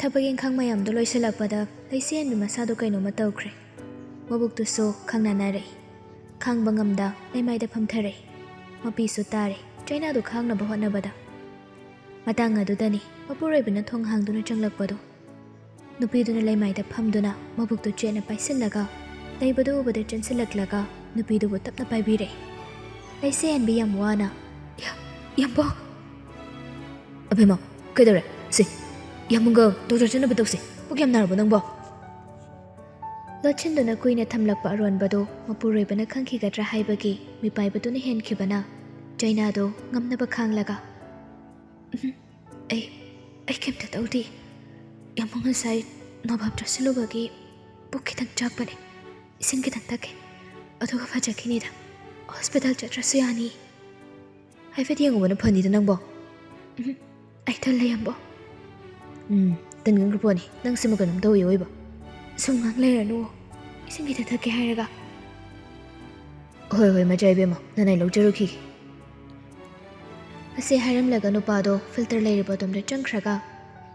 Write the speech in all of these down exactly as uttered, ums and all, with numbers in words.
ꯊꯕꯛ ꯏꯪꯈꯥꯡ ꯃꯌꯥꯝꯗꯣ ꯂꯣꯏꯁꯤꯜꯂꯛꯄꯗ ꯂꯩꯁꯤ ꯍꯦꯟꯕꯤ ꯃꯁꯥꯗꯣ ꯀꯩꯅꯣꯝꯃ ꯇꯧꯈ꯭ꯔꯦ꯫ ꯃꯕꯨꯛꯇꯨꯁꯨ ꯈꯪꯅꯥꯟꯅꯔꯛꯏ꯫ ꯈꯥꯡꯕ ꯉꯝꯗ ꯂꯩꯃꯥꯏꯗ ꯐꯝꯊꯔꯛꯏ꯫ ꯃꯄꯤꯁꯨ ꯇꯥꯔꯦ꯫ ꯆꯩꯅꯥꯗꯨ ꯈꯥꯡꯅꯕ ꯍꯣꯠꯅꯕꯗ꯫ ꯃꯇꯥꯡ ꯑꯗꯨꯗꯅꯤ ꯃꯄꯨꯔꯣꯏꯕꯅ ꯊꯣꯡ ꯍꯥꯡꯗꯨꯅ ꯆꯪꯂꯛꯄꯗꯣ꯫ ꯅꯨꯄꯤꯗꯨꯅ ꯂꯩꯃꯥꯏꯗ ꯐꯝꯗꯨꯅ ꯃꯕꯨꯛꯇꯨ ꯆꯦꯠꯅ ꯄꯥꯏꯁꯤꯜꯂꯒ ꯂꯩꯕꯗꯨ ꯎꯕꯗ ꯆꯦꯟꯁꯤꯜꯂꯛꯂꯒ ꯅꯨꯄꯤꯗꯨꯕꯨ ꯇꯞꯅ ꯄꯥꯏꯕꯤꯔꯦ꯫ ꯂꯩꯁꯤ ꯍꯦꯟꯕꯤ ꯌꯥꯝ ꯋꯥꯅ, "ꯌꯥ-, ꯌꯥꯝꯕꯣ!" "ꯑꯕꯦꯝꯃ, ꯀꯩꯗꯧꯔꯦ? ꯁꯤ, ꯌꯥꯝꯕꯨꯡꯒ ꯗꯣꯛꯇꯔ ꯆꯠꯅꯕ ꯇꯧꯁꯤ꯫ ꯄꯨꯛ ꯌꯥꯝ ꯅꯥꯔꯕꯣ ꯅꯪꯕꯣ?" ꯂꯣꯠꯁꯤꯟꯗꯨꯅ ꯀꯨꯏꯅ ꯊꯝꯂꯛꯄ ꯑꯔꯣꯟꯕꯗꯨ ꯃꯄꯨꯔꯣꯏꯕꯅ ꯈꯪꯈꯤꯒꯗ꯭ꯔꯥ ꯍꯥꯏꯕꯒꯤ ꯃꯤꯄꯥꯏꯕꯗꯨꯅ ꯍꯦꯟꯈꯤꯕꯅ ꯆꯩꯅꯥꯗꯨ ꯉꯝꯅꯕ ꯈꯥꯡꯂꯒ, "ꯎꯝ, ꯑꯩ, ꯑꯩ ꯀꯩꯝꯇ ꯇꯧꯗꯦ꯫ ꯌꯥꯝꯕꯨꯡ ꯉꯁꯥꯏ ꯅꯣꯕꯥꯞ ꯆꯥꯁꯤꯜꯂꯨꯕꯒꯤ ꯄꯨꯛ ꯈꯤꯇꯪ ꯆꯥꯛꯄꯅꯦ꯫ ꯏꯁꯤꯡ ꯈꯤꯇꯪ ꯊꯛꯀꯦ꯫ ꯑꯗꯨꯒ ꯐꯖꯈꯤꯅꯤꯗ꯫ ꯍꯣꯁꯄꯤꯇꯥꯜ ꯆꯠꯇ꯭ꯔꯁꯨ ꯌꯥꯅꯤ꯫ ꯍꯥꯏꯐꯦꯠ ꯌꯦꯡꯉꯨꯕꯅ ꯐꯅꯤꯗ ꯅꯪꯕꯣ꯫" "ꯎꯝ, ꯑꯩ ꯇꯜꯂꯦ ꯌꯥꯝꯕꯣ꯫" "ꯎꯝ, ꯇꯟꯒꯟꯈ꯭ꯔ ꯄꯣꯠꯅꯤ꯫ ꯅꯪꯁꯤꯃ ꯀꯩꯅꯣꯝ ꯇꯧꯏ ꯑꯣꯏꯕ꯫" "ꯁꯨꯝ ꯉꯥꯡ ꯂꯩꯔꯅꯨ꯫ ꯏꯁꯤꯡ ꯈꯤꯇ ꯊꯛꯀꯦ ꯍꯥꯏꯔꯒ꯫" "ꯍꯣꯏ, ꯍꯣꯏ, ꯃꯆꯥ ꯏꯕꯦꯝꯃ, ꯅꯅꯥꯏ ꯂꯧꯖꯔꯨꯈꯤꯒꯦ꯫" ꯑꯁꯤ ꯍꯥꯏꯔꯝꯂꯒ ꯅꯨꯄꯥꯗꯣ ꯐꯤꯜꯇꯔ ꯂꯩꯔꯤꯕ ꯑꯗꯣꯝꯗ ꯆꯪꯈ꯭ꯔꯒ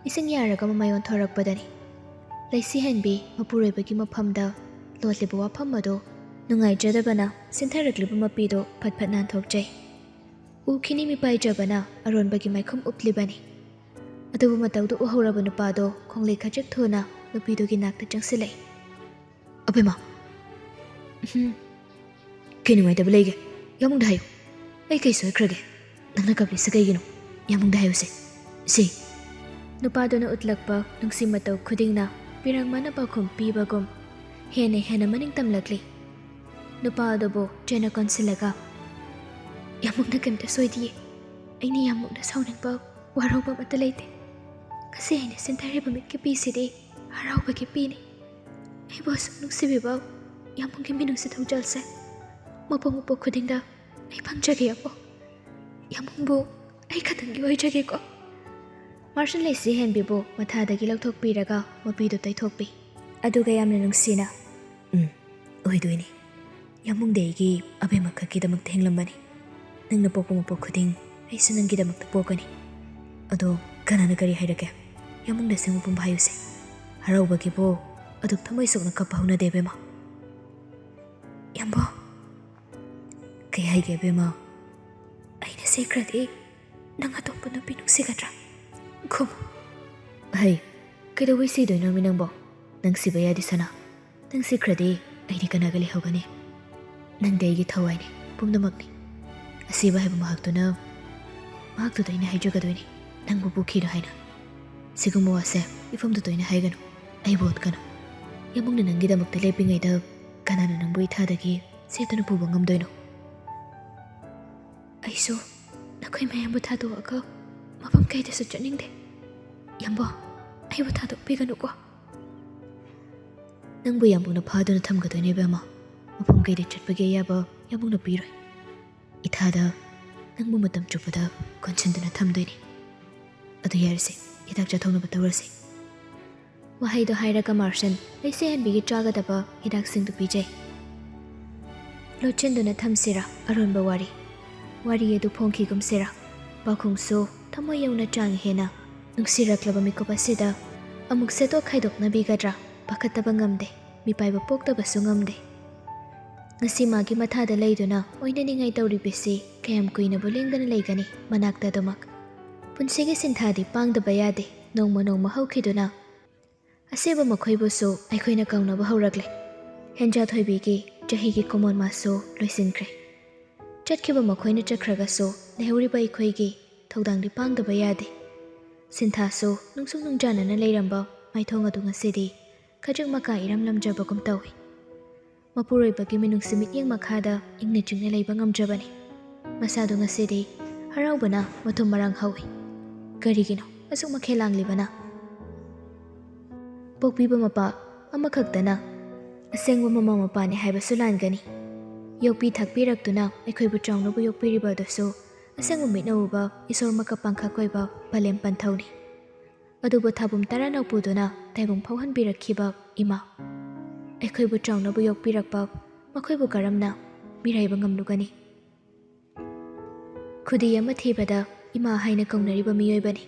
ꯏꯁꯤꯡ ꯌꯥꯔꯒ ꯃꯃꯥꯏ ꯑꯣꯟꯊꯣꯔꯛꯄꯗꯅꯤ ꯂꯩꯁꯤ ꯍꯦꯟꯕꯤ ꯃꯄꯨꯔꯣꯏꯕꯒꯤ ꯃꯐꯝꯗ ꯂꯣꯠꯂꯤꯕ ꯋꯥꯐꯝ ꯑꯗꯨ ꯅꯨꯡꯉꯥꯏꯖꯗꯕꯅ ꯁꯤꯟꯊꯔꯛꯂꯤꯕ ꯃꯄꯤꯗꯨ ꯐꯠ ꯐꯠ ꯅꯥꯟꯊꯣꯛꯆꯩ꯫ ꯎꯈꯤꯅꯤ ꯃꯤꯄꯥꯏꯖꯕꯅ ꯑꯔꯣꯟꯕꯒꯤ ꯃꯥꯏꯈꯨꯝ ꯎꯞꯂꯤꯕꯅꯤ꯫ ꯑꯗꯨꯕꯨ ꯃꯇꯧꯗꯨ ꯎꯍꯧꯔꯕ ꯅꯨꯄꯥꯗꯣ ꯈꯣꯡꯂꯩ ꯈꯖꯤꯛ ꯊꯨꯅ ꯅꯨꯄꯤꯗꯨꯒꯤ ꯅꯥꯛꯇ ꯆꯪꯁꯤꯜꯂꯛꯏ꯫ "ꯑꯕꯦꯝꯃ꯫" "ꯎꯝ, ꯀꯩ ꯅꯨꯡꯉꯥꯏꯇꯕ ꯂꯩꯒꯦ? ꯌꯥꯝꯕꯨꯡꯗ ꯍꯥꯏꯌꯨ꯫ ꯑꯩ ꯀꯩ ꯁꯣꯏꯈ꯭ꯔꯒꯦ? ꯅꯪꯅ ꯀꯞꯂꯤꯁꯦ ꯀꯩꯒꯤꯅꯣ? ꯌꯥꯝꯕꯨꯡꯗ ꯍꯥꯏꯌꯨꯁꯦ꯫ ꯁꯤ꯫" ꯅꯨꯄꯥꯗꯨꯅ ꯎꯠꯂꯛꯄ ꯅꯨꯡꯁꯤ ꯃꯇꯧ ꯈꯨꯗꯤꯡꯅ ꯄꯤꯔꯥꯡ ꯃꯥꯅ ꯄꯥꯎꯈꯨꯝ ꯄꯤꯕꯒꯨꯝ ꯍꯦꯟꯅ ꯍꯦꯟꯅ ꯃꯅꯤꯡ ꯇꯝꯂꯛꯂꯤ꯫ ꯅꯨꯄꯥ ꯑꯗꯨꯕꯨ ꯆꯦꯟꯅ ꯀꯣꯟꯁꯤꯜꯂꯒ, "ꯌꯥꯝꯕꯨꯡꯅ ꯀꯩꯝꯇ ꯁꯣꯏꯗꯤꯌꯦ꯫ ꯑꯩꯅ ꯌꯥꯝꯕꯨꯡꯗ ꯁꯥꯎꯅꯤꯡꯕ, ꯋꯥꯔꯧꯕ ꯑꯃꯠꯇ ꯂꯩꯇꯦ꯫ ꯉꯁꯤ ꯑꯩꯅ ꯁꯤꯟꯊꯔꯤꯕ ꯃꯤꯠꯀꯤ ꯄꯤꯁꯤꯗꯤ ꯍꯔꯥꯎꯕꯒꯤ ꯄꯤꯅꯤ꯫ ꯑꯩꯕꯨ ꯑꯁꯨꯛ ꯅꯨꯡꯁꯤꯕꯤꯕ ꯌꯥꯝꯕꯨꯡꯒꯤ ꯃꯤꯅꯨꯡꯁꯤ ꯊꯧꯖꯥꯜꯁꯦ ꯃꯄꯣꯛ ꯃꯄꯣꯛ ꯈꯨꯗꯤꯡꯗ ꯑꯩ ꯐꯪꯖꯒꯦ ꯌꯥꯝꯕꯨꯡ꯫ ꯌꯥꯝꯕꯨꯡꯕꯨ ꯑꯩ ꯈꯛꯇꯪꯒꯤ ꯑꯣꯏꯖꯒꯦꯀꯣ꯫" ꯃꯥꯔꯁꯟ ꯂꯩꯁꯤ ꯍꯦꯟꯕꯤꯕꯨ ꯃꯊꯥꯗꯒꯤ ꯂꯧꯊꯣꯛꯄꯤꯔꯒ ꯃꯄꯤꯗꯨ ꯇꯩꯊꯣꯛꯄꯤ꯫ ꯑꯗꯨꯒ ꯌꯥꯝꯅ ꯅꯨꯡꯁꯤꯅ, "ꯎꯝ, ꯑꯣꯏꯗꯣꯏꯅꯤ꯫ ꯌꯥꯝꯕꯨꯡꯗꯤ ꯑꯩꯒꯤ ꯑꯕꯦꯝꯃ ꯈꯛꯀꯤꯗꯃꯛꯇ ꯍꯤꯡꯂꯝꯕꯅꯤ꯫ ꯅꯪꯅ ꯄꯣꯛꯄ ꯃꯄꯣꯛ ꯈꯨꯗꯤꯡ ꯑꯩꯁꯨ ꯅꯪꯒꯤꯗꯃꯛꯇ ꯄꯣꯛꯀꯅꯤ꯫ ꯑꯗꯣ ꯀꯅꯥꯅ ꯀꯔꯤ ꯍꯥꯏꯔꯛꯀꯦ? ꯌꯥꯝꯕꯨꯡꯗ ꯁꯤꯡ ꯃꯄꯨꯝ ꯍꯥꯏꯌꯨꯁꯦ꯫ ꯍꯔꯥꯎꯕꯒꯤꯕꯨ ꯑꯗꯨꯛ ꯊꯃꯣꯏ ꯁꯣꯛꯅ ꯀꯞꯄ ꯍꯧꯅꯗꯦ, ꯏꯕꯦꯝꯃ꯫ ꯌꯥꯝꯕꯨꯡ꯫ ꯀꯩ ꯍꯥꯏꯒꯦ, ꯏꯕꯦꯝꯃ? ꯑꯩꯅ ꯁꯤꯈ꯭ꯔꯗꯤ ꯅꯪ ꯑꯇꯣꯞꯄ ꯅꯨꯄꯤ ꯅꯨꯡꯁꯤꯒꯗ꯭ꯔꯥ? ꯈꯨꯝꯃꯨ꯫ ꯍꯩ, ꯀꯩꯗꯧꯕꯩ ꯁꯤꯗꯣꯏꯅꯣꯃꯤ ꯅꯪꯕꯣ? ꯅꯪ ꯁꯤꯕ ꯌꯥꯗꯦ, ꯁꯅꯥ꯫ ꯅꯪ ꯁꯤꯈ꯭ꯔꯗꯤ ꯑꯩꯗꯤ ꯀꯅꯥꯒ ꯂꯩꯍꯧꯒꯅꯤ? ꯅꯪꯗꯤ ꯑꯩꯒꯤ ꯊꯋꯥꯏꯅꯤ, ꯄꯨꯝꯅꯃꯛꯅꯤ꯫ ꯑꯁꯤꯕ ꯍꯥꯏꯕ ꯃꯍꯥꯛꯇꯨꯅ, ꯃꯍꯥꯛꯇꯨꯗ ꯑꯩꯅ ꯍꯥꯏꯖꯒꯗꯣꯏꯅꯤ, ꯅꯪꯕꯨ ꯄꯣꯛꯈꯤꯅꯣ ꯍꯥꯏꯅ꯫ ꯁꯤꯒꯨꯝꯕ ꯋꯥꯁꯦ ꯏꯐꯝꯗ ꯇꯣꯏꯅ ꯍꯥꯏꯒꯅꯨ, ꯑꯩꯕꯨ ꯑꯣꯠꯀꯅꯨ꯫ ꯌꯥꯝꯕꯨꯡꯅ ꯅꯪꯒꯤꯗꯃꯛꯇ ꯂꯦꯞꯄꯤꯉꯩꯗ ꯀꯅꯥꯅ ꯅꯪꯕꯨ ꯏꯊꯥꯗꯒꯤ ꯁꯦꯠꯇꯨꯅ ꯄꯨꯕ ꯉꯝꯗꯣꯏꯅꯣ? ꯑꯩꯁꯨ ꯅꯈꯣꯏ ꯃꯌꯥꯝꯕꯨ ꯊꯥꯗꯣꯛꯑꯒ ꯃꯐꯝ ꯀꯩꯗꯁꯨ ꯆꯠꯅꯤꯡꯗꯦ꯫ ꯌꯥꯝꯕꯨꯡ, ꯑꯩꯕꯨ ꯊꯥꯗꯣꯛꯄꯤꯒꯅꯨꯀꯣ꯫ ꯅꯪꯕꯨ ꯌꯥꯝꯕꯨꯡꯅ ꯐꯥꯗꯨꯅ ꯊꯝꯒꯗꯣꯏꯅꯦ, ꯏꯕꯦꯝꯃ꯫ ꯃꯐꯝ ꯀꯩꯗ ꯆꯠꯄꯒꯤ ꯑꯌꯥꯕ ꯌꯥꯝꯕꯨꯡꯅ ꯄꯤꯔꯣꯏ꯫ ꯏꯊꯥꯗ ꯅꯪꯕꯨ ꯃꯇꯝ ꯆꯨꯞꯄꯗ ꯀꯣꯟꯁꯤꯟꯗꯨꯅ ꯊꯝꯗꯣꯏꯅꯤ꯫ ꯑꯗꯨ ꯌꯥꯔꯁꯦ, ꯍꯤꯗꯥꯛ ꯆꯥꯊꯣꯛꯅꯕ ꯇꯧꯔꯁꯦ꯫ ꯋꯥꯍꯩꯗꯣ ꯍꯥꯏꯔꯒ ꯃꯥꯔꯁꯟ ꯂꯩꯁꯦꯍꯟꯕꯤꯒꯤ ꯆꯥꯒꯗꯕ ꯍꯤꯗꯥꯛꯁꯤꯡꯗꯨ ꯄꯤꯖꯩ꯫ ꯂꯣꯠꯁꯤꯟꯗꯨꯅ ꯊꯝꯁꯤꯔꯥ ꯑꯔꯣꯟꯕ ꯋꯥꯔꯤ? ꯋꯥꯔꯤ ꯑꯗꯨ ꯐꯣꯡꯈꯤꯒꯨꯝꯁꯤꯔꯥ? ꯄꯥꯎꯈꯨꯝꯁꯨ ꯊꯃꯣꯏ ꯌꯧꯅ ꯆꯥꯡ ꯍꯦꯟꯅ ꯅꯨꯡꯁꯤꯔꯛꯂꯕ ꯃꯤꯀꯨꯞ ꯑꯁꯤꯗ ꯑꯃꯨꯛ ꯁꯦꯠꯇꯣꯛ ꯈꯥꯏꯗꯣꯛꯅꯕꯤꯒꯗ꯭ꯔꯥ? ꯄꯥꯈꯠꯇꯕ ꯉꯝꯗꯦ, ꯃꯤꯄꯥꯏꯕ ꯄꯣꯛꯇꯕꯁꯨ ꯉꯝꯗꯦ꯫ ꯉꯁꯤ ꯃꯥꯒꯤ ꯃꯊꯥꯗ ꯂꯩꯗꯨꯅ ꯑꯣꯏꯅꯅꯤꯡꯉꯥꯏ ꯇꯧꯔꯤꯕꯁꯤ ꯀꯌꯥꯝ ꯀꯨꯏꯅꯕꯨ ꯂꯦꯡꯗꯅ ꯂꯩꯒꯅꯤ ꯃꯅꯥꯛꯇ ꯑꯗꯨꯃꯛ? ꯄꯨꯟꯁꯤꯒꯤ ꯁꯤꯟꯊꯥꯗꯤ ꯄꯥꯡꯗꯕ ꯌꯥꯗꯦ, ꯅꯣꯡꯃ ꯅꯣꯡꯃ ꯍꯧꯈꯤꯗꯨꯅ꯫ ꯑꯁꯤꯕ ꯃꯈꯣꯏꯕꯨꯁꯨ ꯑꯩꯈꯣꯏꯅ ꯀꯥꯎꯅꯕ ꯍꯧꯔꯛꯂꯦ꯫ ꯍꯦꯟꯖꯥ ꯊꯣꯏꯕꯤꯒꯤ ꯆꯍꯤꯒꯤ ꯀꯣꯃꯣꯟ ꯃꯥꯁꯁꯨ ꯂꯣꯏꯁꯤꯟꯈ꯭ꯔꯦ꯫ ꯆꯠꯈꯤꯕ ꯃꯈꯣꯏꯅ ꯆꯠꯈ꯭ꯔꯒꯁꯨ ꯂꯩꯍꯧꯔꯤꯕ ꯑꯩꯈꯣꯏꯒꯤ ꯊꯧꯗꯥꯡꯗꯤ ꯄꯥꯡꯗꯕ ꯌꯥꯗꯦ꯫ ꯁꯤꯟꯊꯥꯁꯨ ꯅꯨꯡꯁꯨꯛ ꯅꯨꯡꯖꯥꯅꯅ ꯂꯩꯔꯝꯕ ꯃꯥꯏꯊꯣꯡ ꯑꯗꯨ ꯉꯁꯤꯗꯤ ꯈꯖꯤꯛ ꯃꯀꯥ ꯏꯔꯝꯂꯝꯖꯕꯒꯨꯝ ꯇꯧꯏ꯫ ꯃꯄꯨꯔꯣꯏꯕꯒꯤ ꯃꯤꯅꯨꯡꯁꯤ ꯃꯤꯠꯌꯦꯡ ꯃꯈꯥꯗ ꯏꯪꯅ ꯆꯤꯛꯅ ꯂꯩꯕ ꯉꯝꯗ꯭ꯔꯕꯅꯤ꯫ ꯃꯁꯥꯗꯨ ꯉꯁꯤꯗꯤ ꯍꯔꯥꯎꯕꯅ ꯃꯊꯨꯝ ꯃꯔꯥꯡ ꯍꯧꯏ꯫ ꯀꯔꯤꯒꯤꯅꯣ ꯑꯁꯨꯛ ꯃꯈꯦꯜ ꯂꯥꯡꯂꯤꯕꯅ? ꯄꯣꯛꯄꯤꯕ ꯃꯄꯥ ꯑꯃꯈꯛꯇꯅ ꯑꯁꯦꯡꯕ ꯃꯃꯥ ꯃꯄꯥꯅꯤ ꯍꯥꯏꯕꯁꯨ ꯂꯥꯟꯒꯅꯤ꯫ ꯌꯣꯛꯄꯤ ꯊꯥꯛꯄꯤꯔꯛꯇꯨꯅ ꯑꯩꯈꯣꯏꯕꯨ ꯆꯥꯎꯅꯕ ꯌꯣꯛꯄꯤꯔꯤꯕ ꯑꯗꯨꯁꯨ ꯑꯁꯦꯡꯕ ꯃꯤꯠꯅ ꯎꯕ ꯏꯁꯣꯔꯃꯛꯀ ꯄꯥꯡꯈꯛ ꯑꯣꯏꯕ ꯄꯂꯦꯝ ꯄꯟꯊꯧꯅꯤ꯫ ꯑꯗꯨꯕꯨ ꯊꯥꯕꯨꯝ ꯇꯔꯥꯅ ꯄꯨꯗꯨꯅ ꯇꯥꯏꯕꯪ ꯐꯥꯎꯍꯟꯕꯤꯔꯛꯈꯤꯕ ꯏꯃꯥ, ꯑꯩꯈꯣꯏꯕꯨ ꯆꯥꯎꯅꯕ ꯌꯣꯛꯄꯤꯔꯛꯄ ꯃꯈꯣꯏꯕꯨ ꯀꯔꯝꯅ ꯃꯤꯔꯥꯏꯕ ꯉꯝꯂꯨꯒꯅꯤ? ꯈꯨꯗꯤ ꯑꯃ ꯊꯤꯕꯗ ꯏꯃꯥ ꯍꯥꯏꯅ ꯀꯧꯅꯔꯤꯕ ꯃꯤꯑꯣꯏꯕꯅꯤ꯫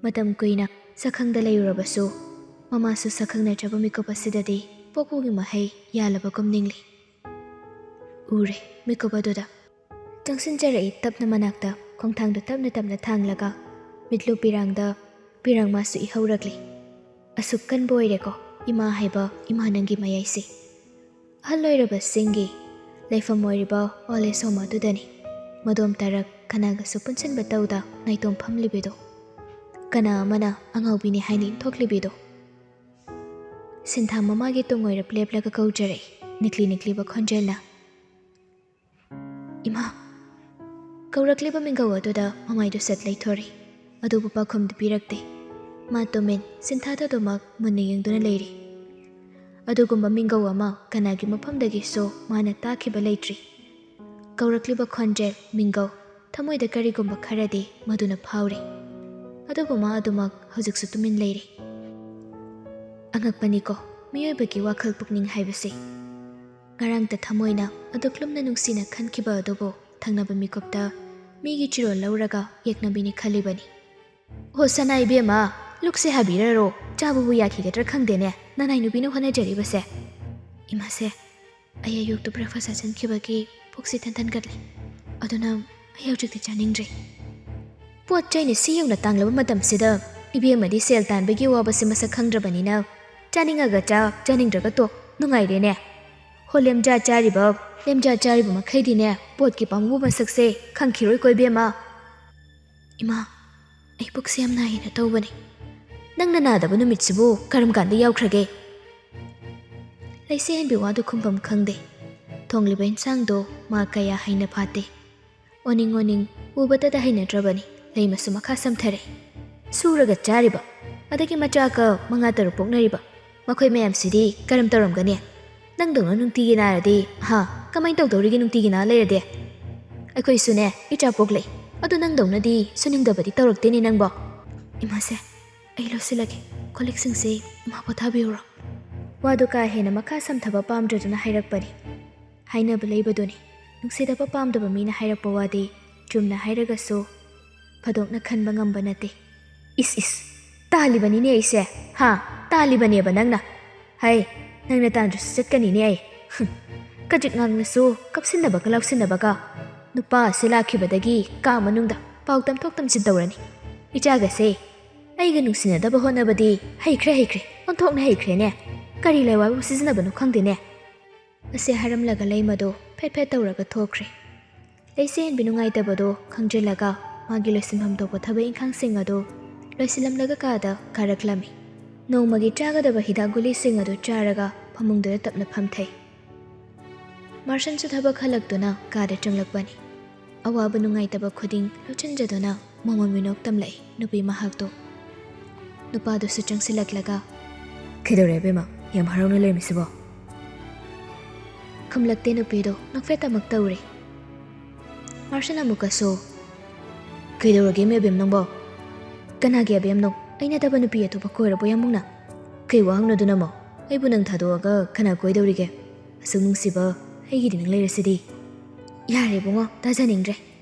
ꯃꯇꯝ ꯀꯨꯏꯅ ꯁꯛꯈꯪꯗ ꯂꯩꯔꯨꯔꯕꯁꯨ, ꯃꯃꯥꯁꯨ ꯁꯛꯈꯪꯅꯗ꯭ꯔꯕ ꯃꯤꯀꯨꯞ ꯑꯁꯤꯗꯗꯤ ꯄꯣꯛꯄꯒꯤ ꯃꯍꯩ ꯌꯥꯜꯂꯕꯒꯨꯝ ꯅꯤꯡꯂꯤ꯫ ꯎꯔꯦ ꯃꯤꯀꯨꯞ ꯑꯗꯨꯗ꯫ ꯆꯪꯁꯤꯟꯖꯔꯛꯏ ꯇꯞꯅ ꯃꯅꯥꯛꯇ, ꯈꯣꯡꯊꯥꯡꯗꯨ ꯇꯞꯅ ꯇꯞꯅ ꯊꯥꯡꯂꯒ ꯃꯤꯠꯂꯨ ꯄꯤꯔꯥꯡꯗ ꯄꯤꯔꯥꯡ ꯃꯥꯁꯨ ꯏꯍꯧꯔꯛꯂꯤ꯫ ꯑꯁꯨꯛ ꯀꯟꯕ ꯑꯣꯏꯔꯦꯀꯣ ꯏꯃꯥ ꯍꯥꯏꯕ ꯏꯃꯥ ꯅꯪꯒꯤ ꯃꯌꯥꯏꯁꯦ꯫ ꯑꯍꯜ ꯑꯣꯏꯔꯕꯁꯤꯡꯒꯤ ꯂꯩꯐꯝ ꯑꯣꯏꯔꯤꯕ old age home ꯑꯗꯨꯗꯅꯤ ꯃꯗꯣꯝ ꯇꯔꯛ ꯀꯅꯥꯒꯁꯨ ꯄꯨꯟꯁꯤꯟꯕ ꯇꯧꯗ ꯅꯥꯏꯇꯣꯝ ꯐꯝꯂꯤꯕꯤꯗꯣ꯫ ꯀꯅꯥ ꯑꯃꯅ ꯑꯉꯥꯎꯕꯤꯅꯤ ꯍꯥꯏꯅ ꯏꯟꯊꯣꯛꯂꯤꯕꯤꯗꯣ꯫ ꯁꯤꯟꯊꯥ ꯃꯃꯥꯒꯤ ꯇꯨꯡ ꯑꯣꯏꯔꯞ ꯂꯦꯞꯂꯒ ꯀꯧꯖꯔꯛꯏ ꯅꯤꯛꯂꯤ ꯅꯤꯛꯂꯤꯕ ꯈꯣꯟꯖꯦꯜꯅ, "ꯏꯃꯥ!" ꯀꯧꯔꯛꯂꯤꯕ ꯃꯤꯡꯒꯧ ꯑꯗꯨꯗ ꯃꯃꯥꯏꯗꯨ ꯁꯠ ꯂꯩꯊꯣꯔꯛꯏ, ꯑꯗꯨꯕꯨ ꯄꯥꯎꯈꯨꯝꯗꯤ ꯄꯤꯔꯛꯇꯦ꯫ ꯃꯥ ꯇꯨꯃꯤꯟ ꯁꯤꯟꯊꯥꯗ ꯑꯗꯨꯃꯛ ꯃꯨꯟꯅ ꯌꯦꯡꯗꯨꯅ ꯂꯩꯔꯤ꯫ ꯑꯗꯨꯒꯨꯝꯕ ꯃꯤꯡꯒꯧ ꯑꯃ ꯀꯅꯥꯒꯤ ꯃꯐꯝꯗꯒꯤꯁꯨ ꯃꯥꯅ ꯇꯥꯈꯤꯕ ꯂꯩꯇ꯭ꯔꯤ꯫ ꯀꯧꯔꯛꯂꯤꯕ ꯈꯣꯟꯖꯦꯜ, ꯃꯤꯡꯒꯧ, ꯊꯃꯣꯏꯗ ꯀꯔꯤꯒꯨꯝꯕ ꯈꯔꯗꯤ ꯃꯗꯨꯅ ꯐꯥꯎꯔꯤ꯫ ꯑꯗꯨꯕꯨ ꯃꯥ ꯑꯗꯨꯃꯛ ꯍꯧꯖꯤꯛꯁꯨ ꯇꯨꯃꯤꯟ ꯂꯩꯔꯤ꯫ ꯑꯉꯛꯄꯅꯤꯀꯣ ꯃꯤꯑꯣꯏꯕꯒꯤ ꯋꯥꯈꯜ ꯄꯨꯛꯅꯤꯡ ꯍꯥꯏꯕꯁꯤ꯫ ꯉꯔꯥꯡꯇ ꯊꯃꯣꯏꯅ ꯑꯗꯨꯛ ꯂꯨꯝꯅ ꯅꯨꯡꯁꯤꯅ ꯈꯟꯈꯤꯕ ꯑꯗꯨꯕꯨ ꯊꯪꯅꯕ ꯃꯤꯀꯨꯞꯇ ꯃꯤꯒꯤ ꯆꯤꯔꯣꯜ ꯂꯧꯔꯒ ꯌꯦꯛꯅꯕꯤꯅꯤ ꯈꯜꯂꯤꯕꯅꯤ꯫ "ꯑꯣ ꯁꯅꯥ ꯏꯕꯦꯝꯃ, ꯂꯨꯛꯁꯦ ꯍꯥꯕꯤꯔꯔꯣ, ꯆꯥꯕꯕꯨ ꯌꯥꯈꯤꯒꯗ꯭ꯔꯥ ꯈꯪꯗꯦꯅꯦ, ꯅꯅꯥꯏ ꯅꯨꯄꯤꯅ ꯍꯣꯠꯅꯖꯔꯤꯕꯁꯦ꯫" ꯏꯃꯥꯁꯦ, ꯑꯩ ꯑꯌꯨꯛꯇ breakfast ꯆꯥꯁꯤꯟꯈꯤꯕꯒꯤ ꯄꯨꯛꯁꯤ ꯏꯊꯟ ꯊꯟꯒꯠꯂꯦ, ꯑꯗꯨꯅ ꯑꯩ ꯍꯧꯖꯤꯛꯇꯤ ꯆꯥꯅꯤꯡꯗ꯭ꯔꯦ꯫ ꯄꯣꯠ ꯆꯩꯅ ꯁꯤ ꯌꯧꯅ ꯇꯥꯡꯂꯕ ꯃꯇꯝꯁꯤꯗ ꯏꯕꯦꯝꯃꯗꯤ ꯁꯦꯜ ꯇꯥꯟꯕꯒꯤ ꯑꯋꯥꯕꯁꯦ ꯃꯁꯛ ꯈꯪꯗ꯭ꯔꯕꯅꯤꯅ ꯆꯥꯅꯤꯡꯉꯒ ꯆꯥ, ꯆꯥꯅꯤꯡꯗ꯭ꯔꯒ ꯇꯣꯛ, ꯅꯨꯡꯉꯥꯏꯔꯦꯅꯦ꯫ ꯍꯣ ꯂꯦꯝꯖꯥ ꯆꯥꯔꯤꯕ, ꯂꯦꯝꯖꯥ ꯆꯥꯔꯤꯕ ꯃꯈꯩꯗꯤꯅꯦ ꯄꯣꯠꯀꯤ ꯄꯥꯝꯃꯨꯕ ꯃꯁꯛꯁꯦ ꯈꯪꯈꯤꯔꯣꯏꯀꯣ ꯏꯕꯦꯝꯃ꯫ ꯏꯃꯥ, ꯑꯩ ꯄꯨꯛꯁꯦ ꯌꯥꯝ ꯅꯥꯏꯌꯦꯅ ꯇꯧꯕꯅꯦ꯫ ꯅꯪꯅ ꯅꯥꯗꯕ ꯅꯨꯃꯤꯠꯁꯤꯕꯨ ꯀꯔꯝ ꯀꯥꯟꯗ ꯌꯥꯎꯈ꯭ꯔꯒꯦ? ꯂꯩꯁꯦ ꯍꯦꯟꯕꯤ ꯋꯥꯗꯨ ꯈꯨꯝꯐꯝ ꯈꯪꯗꯦ꯫ ꯊꯣꯡꯂꯤꯕ ꯏꯟꯁꯥꯡꯗꯣ ꯃꯥ ꯀꯌꯥ ꯍꯩꯅ ꯐꯥꯠꯇꯦ꯫ ꯑꯣꯅꯤꯡ ꯑꯣꯅꯤꯡ ꯎꯕꯇꯗ ꯍꯩꯅꯗ꯭ꯔꯕꯅꯤ꯫ ꯂꯩꯃꯁꯨ ꯃꯈꯥ ꯁꯝꯊꯔꯦ꯫ "ꯁꯨꯔꯒ ꯆꯥꯔꯤꯕ, ꯑꯗꯒꯤ ꯃꯆꯥ ꯀ ꯃꯉꯥ ꯇꯔꯨꯛ ꯄꯣꯛꯅꯔꯤꯕ, ꯃꯈꯣꯏ ꯃꯌꯥꯝꯁꯤꯗꯤ ꯀꯔꯝ ꯇꯧꯔꯝꯒꯅꯤ? ꯅꯪꯗꯧꯅ ꯅꯨꯡꯇꯤꯒꯤ ꯅꯥꯔꯗꯤ, ꯍꯥ, ꯀꯃꯥꯏꯅ ꯇꯧꯗꯧꯔꯤꯒꯦ ꯅꯨꯡꯇꯤꯒꯤ ꯅꯥ ꯂꯩꯔꯗꯤ? ꯑꯩꯈꯣꯏꯁꯨꯅꯦ ꯏꯆꯥ ꯄꯣꯛꯂꯛꯏ, ꯑꯗꯨ ꯅꯪꯗꯧꯅꯗꯤ ꯁꯨꯅꯤꯡꯗꯕꯗꯤ ꯇꯧꯔꯛꯇꯦꯅꯦ ꯅꯪꯕꯣ꯫" ꯏꯃꯥꯁꯦ, ꯑꯩ ꯂꯣꯏꯁꯤꯜꯂꯒꯦ, ꯀꯣꯜ ꯂꯤꯛꯁꯤꯡꯁꯦ ꯏꯃꯥ ꯄꯣꯊꯥꯕꯤꯔꯨꯔꯣ꯫ ꯋꯥꯗꯨ ꯀꯥ ꯍꯦꯟꯅ ꯃꯈꯥ ꯁꯝꯊꯕ ꯄꯥꯝꯗ꯭ꯔꯗꯨꯅ ꯍꯥꯏꯔꯛꯄꯅꯤ꯫ ꯍꯥꯏꯅꯕ ꯂꯩꯕꯗꯨꯅꯤ, ꯅꯨꯡꯁꯤꯗꯕ ꯄꯥꯝꯗꯕ ꯃꯤꯅ ꯍꯥꯏꯔꯛꯄ ꯋꯥꯗꯤ ꯆꯨꯝꯅ ꯍꯥꯏꯔꯒꯁꯨ ꯐꯥꯗꯣꯛꯅ ꯈꯟꯕ ꯉꯝꯕ ꯅꯠꯇꯦ꯫ "ꯏꯁ ꯏꯁ, ꯇꯥꯜꯂꯤꯕꯅꯤꯅꯦ ꯑꯩꯁꯦ꯫ ꯍꯥ? ꯇꯥꯜꯂꯤꯕꯅꯦꯕ ꯅꯪꯅ꯫ ꯍꯩ, ꯅꯪꯅ ꯇꯥꯟꯗ꯭ꯔꯁꯨ ꯆꯠꯀꯅꯤꯅꯦ ꯑꯩ꯫ ꯍꯨꯝ, ꯀꯖꯤꯛ ꯉꯥꯡꯂꯁꯨ ꯀꯞꯁꯤꯟꯅꯕꯒ ꯂꯥꯎꯁꯤꯟꯅꯕꯒ꯫ ꯅꯨꯄꯥ ꯑꯁꯤ ꯂꯥꯛꯈꯤꯕꯗꯒꯤ ꯀꯥ ꯃꯅꯨꯡꯗ ꯄꯥꯎ ꯇꯝꯊꯣꯛ ꯇꯝꯁꯤꯟ ꯇꯧꯔꯅꯤ꯫ ꯏꯆꯥꯒꯁꯦ ꯑꯩꯒ ꯅꯨꯡꯁꯤꯅꯗꯕ ꯍꯣꯠꯅꯕꯗꯤ ꯍꯩꯈ꯭ꯔꯦ, ꯍꯩꯈ꯭ꯔꯦ, ꯑꯣꯟꯊꯣꯛꯅ ꯍꯩꯈ꯭ꯔꯦꯅꯦ꯫ ꯀꯔꯤ ꯂꯩꯋꯥꯏꯕꯨ ꯁꯤꯖꯤꯟꯅꯕꯅꯣ ꯈꯪꯗꯦꯅꯦ꯫ ꯑꯁꯤ ꯍꯥꯏꯔꯝꯂꯒ ꯂꯩꯃꯗꯣ ꯐꯦꯠ ꯐꯦꯠ ꯇꯧꯔꯒ ꯊꯣꯛꯈ꯭ꯔꯦ꯫ ꯂꯩꯆꯦꯟꯕꯤ ꯅꯨꯡꯉꯥꯏꯇꯕꯗꯣ ꯈꯪꯖꯤꯜꯂꯒ ꯃꯥꯒꯤ ꯂꯣꯏꯁꯤꯟꯐꯝ ꯊꯣꯛꯄ ꯊꯕꯛ ꯏꯪꯈꯥꯡꯁꯤꯡ ꯑꯗꯨ ꯂꯣꯏꯁꯤꯜꯂꯝꯂꯒ ꯀꯥꯗ ꯀꯥꯔꯛꯂꯝꯃꯤ꯫ ꯅꯣꯡꯃꯒꯤ ꯆꯥꯒꯗꯕ ꯍꯤꯗꯥꯛ ꯒꯨꯂꯤꯁꯤꯡ ꯑꯗꯨ ꯆꯥꯔꯒ ꯐꯃꯨꯡꯗꯨꯗ ꯇꯞꯅ ꯐꯝꯊꯩ꯫ ꯃꯥꯔꯁꯟꯁꯨ ꯊꯕꯛ ꯍꯜꯂꯛꯇꯨꯅ ꯀꯥꯗ ꯆꯪꯂꯛꯄꯅꯤ꯫ ꯑꯋꯥꯕ ꯅꯨꯡꯉꯥꯏꯇꯕ ꯈꯨꯗꯤꯡ ꯂꯣꯠꯁꯤꯟꯖꯗꯨꯅ ꯃꯃꯣꯟ ꯃꯤꯅꯣꯛ ꯇꯝꯂꯛꯏ ꯅꯨꯄꯤ ꯃꯍꯥꯛꯇꯣ꯫ ꯅꯨꯄꯥꯗꯨꯁꯨ ꯆꯪꯁꯤꯜꯂꯛꯂꯒ, "ꯀꯩꯗꯧꯔꯦ ꯑꯕꯦꯝꯃ? ꯌꯥꯝ ꯍꯔꯥꯎꯅ ꯂꯩꯔꯝꯃꯤꯁꯤꯕꯣ?" ꯈꯨꯝꯂꯛꯇꯦ ꯅꯨꯄꯤꯗꯣ, ꯅꯣꯛꯐꯦꯠ ꯑꯃꯨꯛ ꯇꯧꯔꯦ꯫ ꯃꯥꯔꯁꯟ ꯑꯃꯨꯛꯀꯁꯨ, "ꯀꯩꯗꯧꯔꯒꯦ ꯃꯦꯕꯦꯝ ꯅꯪꯕꯣ?" "ꯀꯅꯥꯒꯤ ꯑꯕꯦꯝꯅꯣ? ꯑꯩ ꯅꯠꯇꯕ ꯅꯨꯄꯤ ꯑꯇꯣꯞꯄ ꯀꯣꯏꯔꯕꯣ ꯌꯥꯝꯕꯨꯡꯅ?" "ꯀꯩ ꯋꯥꯍꯪꯅꯣ ꯑꯗꯨꯅ ꯑꯃꯨꯛ? ꯑꯩꯕꯨ ꯅꯪ ꯊꯥꯗꯣꯛꯑꯒ ꯀꯅꯥ ꯀꯣꯏꯗꯧꯔꯤꯒꯦ? ꯑꯁꯨꯛ ꯅꯨꯡꯁꯤꯕ ꯑꯩꯒꯤꯗꯤ ꯅꯪ ꯂꯩꯔꯁꯤꯗꯤ?" "ꯌꯥꯔꯦ ꯏꯕꯨꯡꯉꯣ, ꯇꯥꯖꯅꯤꯡꯗ꯭ꯔꯦ꯫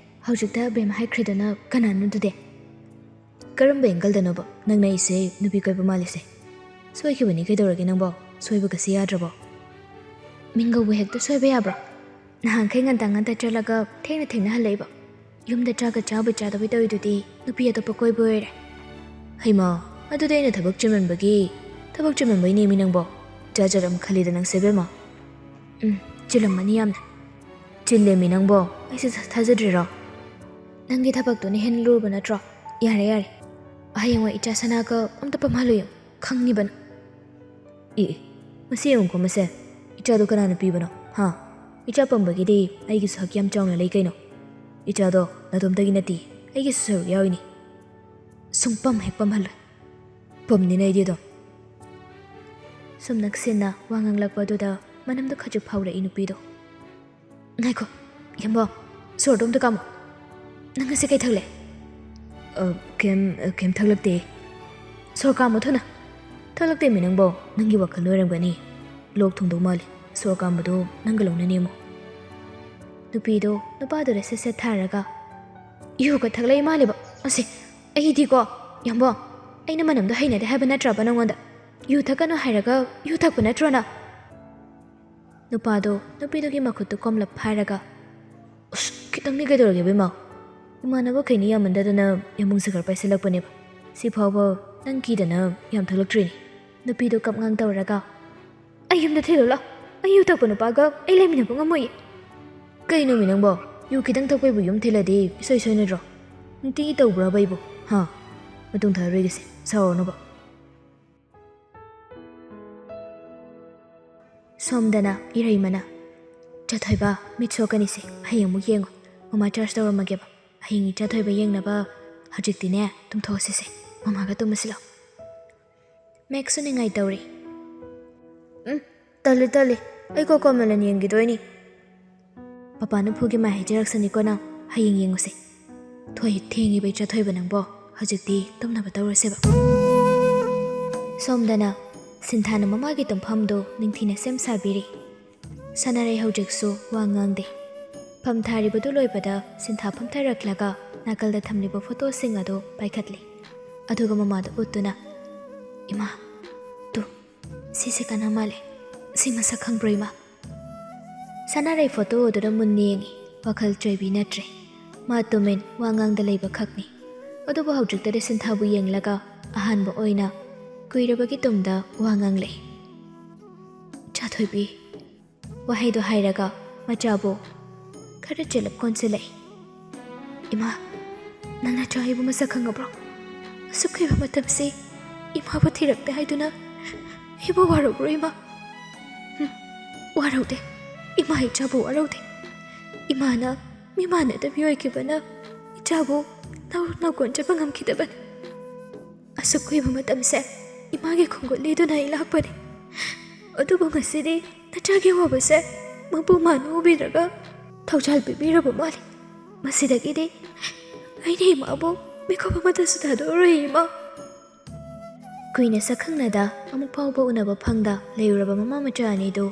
ꯍꯧꯖꯤꯛꯇ ꯑꯕꯦꯝ ꯍꯥꯏꯈ꯭ꯔꯤꯗꯨꯅ ꯀꯅꯥꯅꯣ ꯑꯗꯨꯗꯤ?" "ꯀꯔꯝꯕ ꯑꯦꯡꯒꯜꯗꯅꯣꯕ ꯅꯪꯅ ꯑꯩꯁꯦ ꯅꯨꯄꯤ ꯀꯣꯏꯕ ꯃꯥꯜꯂꯤꯁꯦ? ꯁꯣꯏꯈꯤꯕꯅꯤ ꯀꯩꯗꯧꯔꯒꯦ ꯅꯪꯕꯣ? ꯁꯣꯏꯕꯒꯁꯦ ꯌꯥꯗ꯭ꯔꯕꯣ?" "ꯃꯤꯡꯒꯧꯕ ꯍꯦꯛꯇ ꯁꯣꯏꯕ ꯌꯥꯕ꯭ꯔꯣ? ꯅꯍꯥꯟꯈꯩ ꯉꯟꯇꯥ ꯉꯟꯇꯥ ꯆꯠꯂꯒ ꯊꯦꯡꯅ ꯊꯦꯡꯅ ꯍꯜꯂꯛꯏꯕ꯫ ꯌꯨꯝꯗ ꯆꯥꯛꯀ ꯆꯥꯕꯣꯏ ꯆꯥꯗꯕꯣꯏ ꯇꯧꯔꯤꯗꯨꯗꯤ ꯅꯨꯄꯤ ꯑꯇꯣꯞꯄ ꯀꯣꯏꯕ ꯑꯣꯏꯔꯦ?" "ꯍꯩꯃꯥ, ꯑꯗꯨꯗꯤ ꯑꯩꯅ ꯊꯕꯛ ꯆꯤꯟꯃꯟꯕꯒꯤ, ꯊꯕꯛ ꯆꯤꯟꯃꯟꯕꯩꯅꯦꯃꯤ ꯅꯪꯕꯣ꯫ ꯖꯥꯠ ꯖꯥꯠ ꯑꯃ ꯈꯜꯂꯤꯗ ꯅꯪꯁꯦ ꯏꯕꯦꯝꯃ꯫ ꯎꯝ, ꯆꯤꯜꯂꯝꯃꯅꯤ ꯌꯥꯝꯅ꯫ ꯆꯤꯜꯂꯦꯃꯤ ꯅꯪꯕꯣ, ꯑꯩꯁꯦ ꯊꯥ-, ꯊꯥꯖꯗ꯭ꯔꯤꯔꯣ? ꯅꯪꯒꯤ ꯊꯕꯛꯇꯨꯅ ꯍꯦꯟꯅ ꯂꯨꯔꯕ ꯅꯠꯇ꯭ꯔꯣ? ꯌꯥꯔꯦ, ꯌꯥꯔꯦ꯫ ꯍꯌꯦꯡꯋꯥꯏ ꯏꯆꯥ ꯁꯅꯥꯒ ꯑꯝꯇ ꯄꯝꯍꯜꯂꯨꯌꯣ, ꯈꯪꯉꯤꯕꯅ꯫" ꯑꯦ, ꯑꯦ, ꯃꯁꯤ ꯌꯦꯡꯉꯨꯀꯣ ꯃꯁꯦ꯫ ꯏꯆꯥꯗꯣ ꯀꯅꯥꯅ ꯄꯤꯕꯅꯣ? ꯍꯥ? ꯏꯆꯥ ꯄꯝꯕꯒꯤꯗꯤ ꯑꯩꯒꯤꯁꯨ ꯍꯛ ꯌꯥꯝ ꯆꯥꯎꯅ ꯂꯩ ꯀꯩꯅꯣ꯫ ꯏꯆꯥꯗꯣ ꯅꯥꯇꯣꯝꯇꯒꯤ ꯅꯠꯇꯦ, ꯑꯩꯒꯤꯁꯨ ꯁꯔꯨꯛ ꯌꯥꯎꯏꯅꯤ꯫ ꯁꯨꯡꯄꯝ ꯍꯦꯛ ꯄꯝꯍꯜꯂꯣꯏ꯫ ꯄꯝꯅꯤꯅ ꯑꯩꯗꯤ ꯑꯗꯨꯝ꯫ ꯁꯨꯝ ꯅꯛꯁꯤꯟꯅ ꯋꯥ ꯉꯥꯡꯂꯛꯄꯗꯨꯗ ꯃꯅꯝꯗꯣ ꯈꯖꯤꯛ ꯐꯥꯎꯔꯛꯏ ꯅꯨꯄꯤꯗꯣ꯫ "ꯉꯥꯏꯈꯣ, ꯌꯥꯝꯕꯣ, ꯁꯣꯔꯗꯣ ꯑꯝꯇ ꯀꯥꯝꯃꯣ꯫ ꯅꯪ ꯉꯁꯤ ꯀꯩ ꯊꯛꯂꯦ?" "ꯑ, ꯀꯩꯝ, ꯑ, ꯀꯩꯝ ꯊꯛꯂꯛꯇꯦ꯫" "ꯁꯣꯔ ꯀꯥꯝꯃꯣ ꯊꯨꯅ꯫" "ꯊꯛꯂꯛꯇꯦꯃꯤ ꯅꯪꯕꯣ, ꯅꯪꯒꯤ ꯋꯥꯈꯜ ꯑꯣꯏꯔꯝꯒꯅꯤ꯫ ꯂꯣꯛ ꯊꯨꯡꯗꯧ ꯃꯥꯜꯂꯤ, ꯁꯣꯔ ꯀꯥꯝꯕꯗꯣ ꯅꯪꯒ ꯂꯧꯅꯅꯦꯃꯣ꯫" ꯅꯨꯄꯤꯗꯣ ꯅꯨꯄꯥꯗꯨꯗ ꯁꯠ ꯁꯠ ꯊꯥꯔꯒ, "ꯌꯨꯒ ꯊꯛꯂꯛꯏ ꯃꯥꯜꯂꯦꯕ ꯑꯁꯦ꯫ ꯑꯩꯗꯤꯀꯣ, ꯌꯥꯝꯕꯣ, ꯑꯩꯅ ꯃꯅꯝꯗꯣ ꯍꯩꯅꯗꯦ ꯍꯥꯏꯕ ꯅꯠꯇ꯭ꯔꯕ ꯅꯉꯣꯟꯗ? ꯌꯨ ꯊꯛꯀꯅꯨ ꯍꯥꯏꯔꯒ ꯌꯨ ꯊꯛꯄ ꯅꯠꯇ꯭ꯔꯣ ꯅꯪ? ꯅꯨꯄꯥꯗꯣ ꯅꯨꯄꯤꯗꯨꯒꯤ ꯃꯈꯨꯠꯇꯨ ꯀꯣꯝꯂꯞ ꯍꯥꯏꯔꯒ, "ꯎꯁ, ꯈꯤꯇꯪꯗꯤ ꯀꯩꯗꯧꯔꯒꯦ ꯏꯕꯦꯝꯃ? ꯏꯃꯥꯟꯅꯕꯈꯩꯅ ꯌꯥꯝꯃꯟꯗꯗꯅ ꯌꯥꯝꯕꯨꯡ ꯁꯤꯒꯔ ꯄꯥꯏꯁꯤꯜꯂꯛꯄꯅꯦꯕ꯫ ꯁꯤꯐꯥꯎꯕ ꯅꯪ ꯀꯤꯗꯅ ꯌꯥꯝ ꯊꯛꯂꯛꯇ꯭ꯔꯤꯅꯤ꯫" ꯅꯨꯄꯤꯗꯣ ꯀꯞꯉꯥꯡ ꯇꯧꯔꯒ, "ꯑꯩ ꯌꯨꯝꯗ ꯊꯤꯜꯂꯨ ꯂꯥꯎ꯫ ꯑꯩ ꯌꯨ ꯊꯛꯄ ꯅꯨꯄꯥꯒ ꯑꯩ ꯂꯩꯃꯤꯟꯅꯕ ꯉꯝꯃꯣꯏꯌꯦ꯫" "ꯀꯩꯅꯣꯃꯤ ꯅꯪꯕꯣ? ꯌꯨ ꯈꯤꯇꯪ ꯊꯛꯄꯩꯕꯨ ꯌꯨꯝ ꯊꯤꯜꯂꯗꯤ ꯏꯁꯣꯏ ꯁꯣꯏꯅꯗ꯭ꯔꯣ? ꯅꯨꯡꯇꯤꯒꯤ ꯇꯧꯕ꯭ꯔꯕ ꯑꯩꯕꯨ? ꯍꯥ? ꯃꯇꯨꯡ ꯊꯥꯔꯣꯏꯒꯦꯁꯦ, ꯁꯥꯎꯔꯅꯨꯕ꯫" ꯁꯣꯝꯗꯅ ꯏꯔꯩꯃꯅ, "ꯆꯥꯊꯣꯏꯕ, ꯃꯤꯠ ꯁꯣꯛꯀꯅꯤꯁꯦ, ꯍꯌꯦꯡ ꯑꯃꯨꯛ ꯌꯦꯡꯉꯣ꯫ ꯃꯃꯥ ꯆꯥꯔꯖ ꯇꯧꯔꯝꯃꯒꯦꯕ꯫ ꯍꯌꯦꯡ ꯏꯆꯥꯊꯣꯏꯕ ꯌꯦꯡꯅꯕ ꯍꯧꯖꯤꯛꯇꯤꯅꯦ, ꯇꯨꯝꯊꯣꯛꯑꯁꯤꯁꯦ꯫ ꯃꯃꯥꯒ ꯇꯨꯝꯃꯁꯤ ꯂꯥꯎ꯫" ꯃꯦꯛꯁꯨ ꯅꯤꯡꯉꯥꯏ ꯇꯧꯔꯤ꯫ "ꯎꯝ, ꯇꯜꯂꯤ, ꯇꯜꯂꯤ꯫ ꯑꯩ ꯀꯣꯀꯣꯃꯦꯂꯟ ꯌꯦꯡꯈꯤꯗꯣꯏꯅꯤ꯫" "ꯄꯄꯥꯅ ꯐꯨꯒꯤ ꯃꯥꯏ ꯍꯥꯏꯖꯔꯛꯁꯅꯤꯀꯣ ꯅꯪ꯫ ꯍꯌꯦꯡ ꯌꯦꯡꯉꯨꯁꯦ꯫ ꯊꯣꯏ-, ꯊꯦꯡꯉꯤꯕ ꯏꯆꯥꯊꯣꯏꯕ ꯅꯪꯕꯣ꯫ ꯍꯧꯖꯤꯛꯇꯤ ꯇꯨꯝꯅꯕ ꯇꯧꯔꯁꯦꯕ꯫" ꯁꯣꯝꯗꯅ ꯁꯤꯟꯊꯥꯅ ꯃꯃꯥꯒꯤ ꯇꯨꯝꯐꯝꯗꯨ ꯅꯤꯡꯊꯤꯅ ꯁꯦꯝ ꯁꯥꯕꯤꯔꯤ꯫ ꯁꯅꯥꯔꯩ ꯍꯧꯖꯤꯛꯁꯨ ꯋꯥ ꯉꯥꯡꯗꯦ꯫ ꯐꯝ ꯊꯥꯔꯤꯕꯗꯨ ꯂꯣꯏꯕꯗ ꯁꯤꯟꯊꯥ ꯐꯝꯊꯔꯛꯂꯒ ꯅꯥꯀꯜꯗ ꯊꯝꯂꯤꯕ ꯐꯣꯇꯣꯁꯤꯡ ꯑꯗꯨ ꯄꯥꯏꯈꯠꯂꯤ꯫ ꯑꯗꯨꯒ ꯃꯃꯥꯗ ꯎꯠꯇꯨꯅ, "ꯏꯃꯥ, ꯇꯨ, ꯁꯤꯁꯦ ꯀꯅꯥ ꯃꯥꯜꯂꯦ? ꯁꯤ ꯃꯁꯛ ꯈꯪꯕ꯭ꯔꯣ, ꯏꯃꯥ?" ꯁꯅꯥꯔꯩ ꯐꯣꯇꯣ ꯑꯗꯨꯗ ꯃꯨꯟꯅ ꯌꯦꯡꯉꯤ꯫ ꯋꯥꯈꯜ ꯆꯣꯏꯕꯤ ꯅꯠꯇ꯭ꯔꯦ꯫ ꯃꯥ ꯇꯨꯃꯤꯟ ꯋꯥ ꯉꯥꯡꯗ ꯂꯩꯕ ꯈꯛꯅꯤ꯫ ꯑꯗꯨꯕꯨ ꯍꯧꯖꯤꯛꯇꯗꯤ ꯁꯤꯟꯊꯥꯕꯨ ꯌꯦꯡꯂꯒ ꯑꯍꯥꯟꯕ ꯑꯣꯏꯅ ꯀꯨꯏꯔꯕꯒꯤ ꯇꯨꯡꯗ ꯋꯥ ꯉꯥꯡꯂꯛꯏ꯫ "ꯏꯆꯥꯊꯣꯏꯕꯤ꯫" ꯋꯥꯍꯩꯗꯣ ꯍꯥꯏꯔꯒ ꯃꯆꯥꯕꯨ ꯈꯔ ꯆꯦꯜꯂꯞ ꯀꯣꯟꯁꯤꯜꯂꯛꯏ꯫ "ꯏꯃꯥ, ꯅꯪ ꯅꯆꯥ ꯑꯩꯕꯨ ꯃꯁꯛ ꯈꯪꯉꯕ꯭ꯔꯣ? ꯑꯁꯨꯛ ꯀꯨꯏꯕ ꯃꯇꯝꯁꯤ ꯏꯃꯥꯕꯨ ꯊꯤꯔꯛꯇꯦ ꯍꯥꯏꯗꯨꯅ ꯑꯩꯕꯨ ꯋꯥꯔꯧꯕ꯭ꯔꯣ, ꯏꯃꯥ?" "ꯍꯨꯝ, ꯋꯥꯔꯧꯗꯦ꯫ ꯏꯃꯥ ꯏꯆꯥꯕꯨ ꯋꯥꯔꯧꯗꯦ꯫ ꯏꯃꯥꯅ ꯃꯤꯃꯥꯟꯅꯗꯕꯤ ꯑꯣꯏꯈꯤꯕꯅ ꯏꯆꯥꯕꯨ ꯅꯧ-, ꯅꯧꯀꯣꯟꯖꯕ ꯉꯝꯈꯤꯗꯕꯅꯤ꯫ ꯑꯁꯨꯛ ꯀꯨꯏꯕ ꯃꯇꯝꯁꯦ ꯏꯃꯥꯒꯤ ꯈꯣꯡꯒꯨꯠ ꯂꯤꯗꯨꯅ ꯑꯩ ꯂꯥꯛꯄꯅꯤ꯫ ꯑꯗꯨꯕꯨ ꯉꯁꯤꯗꯤ ꯅꯆꯥꯒꯤ ꯑꯋꯥꯕꯁꯦ ꯃꯄꯨ ꯃꯥꯅ ꯎꯕꯤꯔꯒ ꯊꯧꯖꯥꯜ ꯄꯤꯕꯤꯔꯕ ꯃꯥꯜꯂꯤ꯫ ꯃꯁꯤꯗꯒꯤꯗꯤ ꯑꯩꯅ ꯏꯃꯥꯕꯨ ꯃꯤꯀꯨꯞ ꯑꯃꯠꯇꯁꯨ ꯊꯥꯗꯣꯛꯑꯔꯣꯏ, ꯏꯃꯥ꯫" ꯀꯨꯏꯅ ꯁꯛꯈꯪꯅꯗ ꯑꯃꯨꯛ ꯐꯥꯎꯕ ꯎꯅꯕ ꯐꯪꯗ ꯂꯩꯔꯨꯔꯕ ꯃꯃꯥ ꯃꯆꯥ ꯑꯅꯤꯗꯨ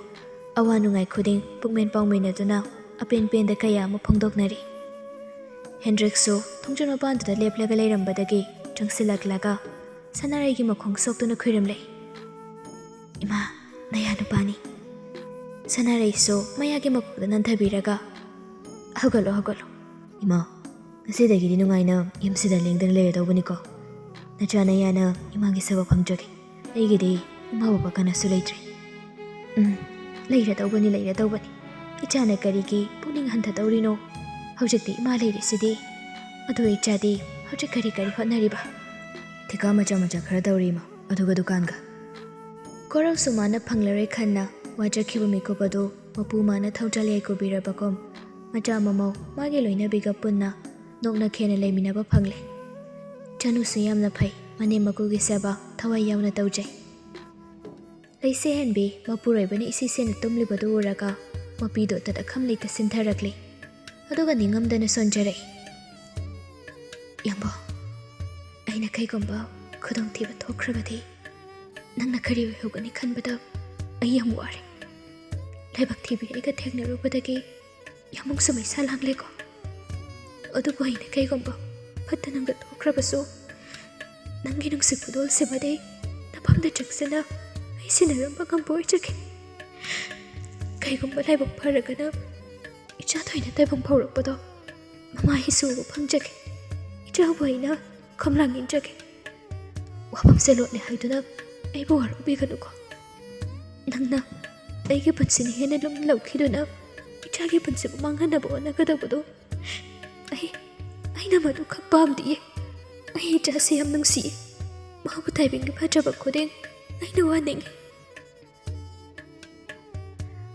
ꯑꯋꯥ ꯅꯨꯡꯉꯥꯏ ꯈꯨꯗꯤꯡ ꯄꯨꯛꯃꯦꯟ ꯄꯥꯎꯃꯤꯟꯅꯗꯨꯅ ꯑꯄꯦꯟ ꯄꯦꯟꯗ ꯀꯌꯥ ꯑꯃ ꯐꯣꯡꯗꯣꯛꯅꯔꯤ꯫ ꯍꯦꯟꯗ꯭ꯔꯤꯛꯁꯨ ꯊꯣꯡꯖꯤꯟ ꯃꯄꯥꯟꯗꯨꯗ ꯂꯦꯞꯂꯒ ꯂꯩꯔꯝꯕꯗꯒꯤ ꯆꯪꯁꯤꯜꯂꯛꯂꯒ ꯁꯅꯥꯔꯩꯒꯤ ꯃꯈꯣꯡ ꯁꯣꯛꯇꯨꯅ ꯈꯨꯏꯔꯝꯂꯦ꯫ "ꯏꯃꯥ, ꯅꯌꯥ ꯅꯨꯄꯥꯅꯤ꯫" ꯁꯅꯥꯔꯩꯁꯨ ꯃꯌꯥꯒꯤ ꯃꯀꯣꯛꯇ ꯅꯟꯊꯕꯤꯔꯒ, "ꯍꯧꯒꯠꯂꯣ, ꯍꯧꯒꯠꯂꯣ꯫" "ꯏꯃꯥ, ꯉꯁꯤꯗꯒꯤꯗꯤ ꯅꯨꯡꯉꯥꯏꯅ ꯌꯨꯝꯁꯤꯗ ꯂꯦꯡꯗꯅ ꯂꯩꯔꯗꯧꯕꯅꯤꯀꯣ꯫ ꯅꯆꯥ ꯅꯌꯥꯅ ꯏꯃꯥꯒꯤ ꯁꯦꯕꯥ ꯐꯪꯖꯒꯦ꯫ ꯑꯩꯒꯤꯗꯤ ꯏꯃꯥ ꯕꯕꯥ ꯀꯅꯥꯁꯨ ꯂꯩꯇ꯭ꯔꯦ꯫" "ꯎꯝ, ꯂꯩꯔꯗꯧꯕꯅꯤ, ꯂꯩꯔꯗꯧꯕꯅꯤ꯫ ꯏꯆꯥꯅ ꯀꯔꯤꯒꯤ ꯄꯨꯛꯅꯤꯡ ꯍꯟꯊꯗꯧꯔꯤꯅꯣ? ꯍꯧꯖꯤꯛꯇꯤ ꯏꯃꯥ ꯂꯩꯔꯤꯁꯤꯗꯤ꯫ ꯑꯗꯨ ꯏꯆꯥꯗꯤ ꯍꯧꯖꯤꯛ ꯀꯔꯤ ꯀꯔꯤ ꯍꯣꯠꯅꯔꯤꯕ?" "ꯊꯤꯀꯥ ꯃꯆꯥ ꯃꯆꯥ ꯈꯔ ꯇꯧꯔꯤ, ꯏꯃꯥ, ꯑꯗꯨꯒ ꯗꯨꯀꯥꯟꯒ꯫" ꯀꯣꯔꯧꯁꯨ ꯃꯥꯅ ꯐꯪꯂꯔꯣꯏ ꯈꯟꯅ ꯋꯥꯖꯈꯤꯕ ꯃꯤꯀꯨꯞ ꯑꯗꯨ ꯃꯄꯨ ꯃꯥꯅ ꯊꯧꯖꯥꯜ ꯌꯩꯀꯨꯕꯤꯔꯕꯒꯨꯝ, ꯃꯆꯥ ꯃꯃꯧ ꯃꯥꯒꯤ ꯂꯣꯏꯅꯕꯤꯒ ꯄꯨꯟꯅ ꯅꯣꯛꯅ ꯈꯦꯅ ꯂꯩꯃꯤꯟꯅꯕ ꯐꯪꯂꯦ꯫ ꯆꯅꯨꯁꯨ ꯌꯥꯝꯅ ꯐꯩ, ꯃꯅꯦꯝ ꯃꯀꯨꯒꯤ ꯁꯦꯕꯥ ꯊꯋꯥꯏ ꯌꯥꯎꯅ ꯇꯧꯖꯩ꯫ ꯂꯩꯁꯦ ꯍꯦꯟꯕꯤ ꯃꯄꯨꯔꯣꯏꯕꯅ ꯏꯁꯤ ꯁꯦꯟꯅ ꯇꯨꯝꯂꯤꯕꯗꯨ ꯎꯔꯒ ꯃꯄꯤꯗꯣ ꯇꯠ ꯑꯈꯝ ꯂꯩꯇ ꯁꯤꯟꯊꯔꯛꯂꯤ꯫ ꯑꯗꯨꯒ ꯅꯤꯡꯉꯝꯗꯅ ꯁꯣꯟꯖꯔꯛꯏ꯫ "ꯌꯥꯝꯕꯣ, ꯑꯩꯅ ꯀꯩꯒꯨꯝꯕ ꯈꯨꯗꯣꯡꯊꯤꯕ ꯊꯣꯛꯈ꯭ꯔꯕꯗꯤ ꯅꯪꯅ ꯀꯔꯤ ꯑꯣꯏꯍꯧꯒꯅꯤ ꯈꯟꯕꯗ ꯑꯩ ꯌꯥꯝ ꯋꯥꯔꯦ꯫ ꯂꯥꯏꯕꯛ ꯊꯤꯕꯤ ꯑꯩꯒ ꯊꯦꯡꯅꯔꯨꯕꯗꯒꯤ ꯌꯥꯝꯕꯨꯡꯁꯨ ꯃꯩꯁꯥ ꯂꯥꯡꯂꯦꯀꯣ꯫ ꯑꯗꯨꯕꯨ ꯑꯩꯅ ꯀꯩꯒꯨꯝꯕ ꯐꯠꯇ ꯅꯪꯗ ꯊꯣꯛꯈ꯭ꯔꯕꯁꯨ, ꯅꯪꯒꯤ ꯅꯨꯡꯁꯤ ꯈꯨꯗꯣꯜꯁꯤꯃꯗꯤ ꯅꯐꯝꯗ ꯆꯪꯁꯤꯟꯅ ꯑꯩ ꯁꯤꯟꯅꯔꯝꯕ ꯉꯝꯕ ꯑꯣꯏꯖꯒꯦ꯫ ꯀꯩꯒꯨꯝꯕ ꯂꯥꯏꯕꯛ ꯐꯔꯒꯅ ꯏꯆꯥ ꯊꯣꯏꯅ ꯇꯥꯏꯕꯪ ꯐꯥꯎꯔꯛꯄꯗꯣ ꯃꯃꯥ ꯏꯁꯨ ꯎꯕ ꯐꯪꯖꯒꯦ꯫ ꯏꯆꯥꯕꯨ ꯑꯩꯅ ꯈꯝꯂꯥꯡ ꯏꯟꯖꯒꯦ꯫ ꯋꯥꯐꯝꯁꯦ ꯂꯣꯠꯂꯦ ꯍꯥꯏꯗꯨꯅ ꯑꯩꯕꯨ ꯋꯥꯔꯧꯕꯤꯒꯅꯨꯀꯣ꯫ ꯅꯪꯅ ꯑꯩꯒꯤ ꯄꯨꯟꯁꯤꯅ ꯍꯦꯟꯅ ꯂꯨꯝꯅ ꯂꯧꯈꯤꯗꯨꯅ ꯏꯆꯥꯒꯤ ꯄꯨꯟꯁꯤꯕꯨ ꯃꯥꯡꯍꯟꯅꯕ ꯍꯣꯠꯅꯒꯗꯧꯕꯗꯣ ꯑꯩ, ꯑꯩꯅ ꯃꯗꯨ ꯈꯪ ꯄꯥꯝꯗꯤꯌꯦ꯫ ꯑꯩ ꯏꯆꯥꯁꯤ ꯌꯥꯝ ꯅꯨꯡꯁꯤꯌꯦ꯫ ꯃꯍꯥꯛꯄꯨ ꯇꯥꯏꯕꯪꯒꯤ ꯐꯖꯕ ꯈꯨꯗꯤꯡ ꯑꯩꯅ ꯋꯥꯅꯤꯡꯉꯤ꯫"